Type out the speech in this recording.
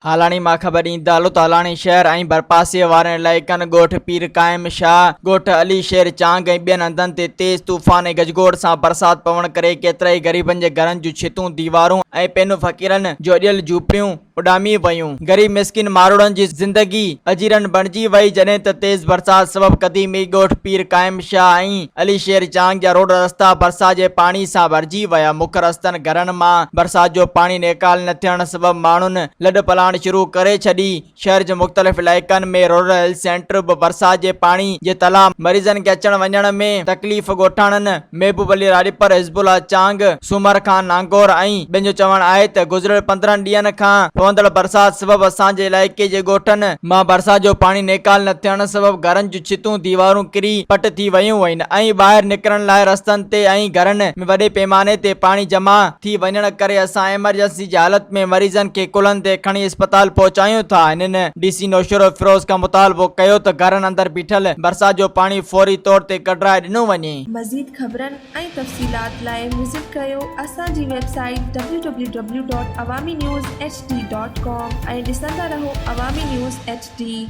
هالاڻي مان خبر ڏيندا هلو ته هالاڻي شهر ۽ ڀرپاسي وارن علائقن ڳوٺ پير قائم شاهه، ڳوٺ علي شير چانگ ۽ ٻين هنڌن تي تيز طوفان ۽ گجگوڙ سان برسات پوڻ ڪري ڪيترائي غريبن جي گهرن جون ڇتون، ديوارون ۽ پينو فقيرن جو اڏيل جهوپڙيون اڏامي ويون. غريب مسڪين ماروئڙن جي زندگي اجيرن بڻجي وئي جڏهن ته تيز برسات سبب قديمي ڳوٺ پير قائم شاهه ۽ علي شير چانگ جا روڊ رستا برسات جي پاڻي سان ڀرجي ويا مک رستن گهرن مان برسات جو پاڻي نيڪال نه ٿيڻ سبب ماڻهن لڏ پلاڻ شروع ڪري ڇڏي شهر جي مختلف علائقن ۾ رورل هيلٿ سينٽر به برسات جي پاڻي جي تلاء مريضن کي اچڻ وڃڻ ۾ تڪليف ڳوٺاڻن محبوب علي راڄپر، حزب الله چانگ، سومر خان نانگور ۽ ٻين جو چوڻ آهي ته گذريل 15 ڏينهن کان پوندڙ برسات سبب اسان جي علائقي جي ڳوٺن مان برسات جو پاڻي نيڪال نه ٿيڻ سبب گهرن جون ڇتون ديوارون ڪري پٽ ٿي ويون آهن ۽ ٻاهر نڪرڻ لاء رستن تي ۽ گهرن ۾ وڏي پيماني تي پاڻي جمع ٿي وڃڻ ڪري اسان ايمرجنسي جي حالت ۾ مريضن کي ڪلهن تي کڻي اسپتال پهچايون ٿا هنن ڊي سي نوشهروفيروز کان مطالبو ڪيو ته گهرن اندر بيٺل برسات جو پاڻي فوري طور تي ڪڍرائي ڏنو وڃي. مزيد خبرن ۽ تفصيلات لاء وزٽ ڪريو اسان جي website W W W dot Awami news H D dot com ۽ ڏسندا رهو عوامي نيوز ايڇ ڊي.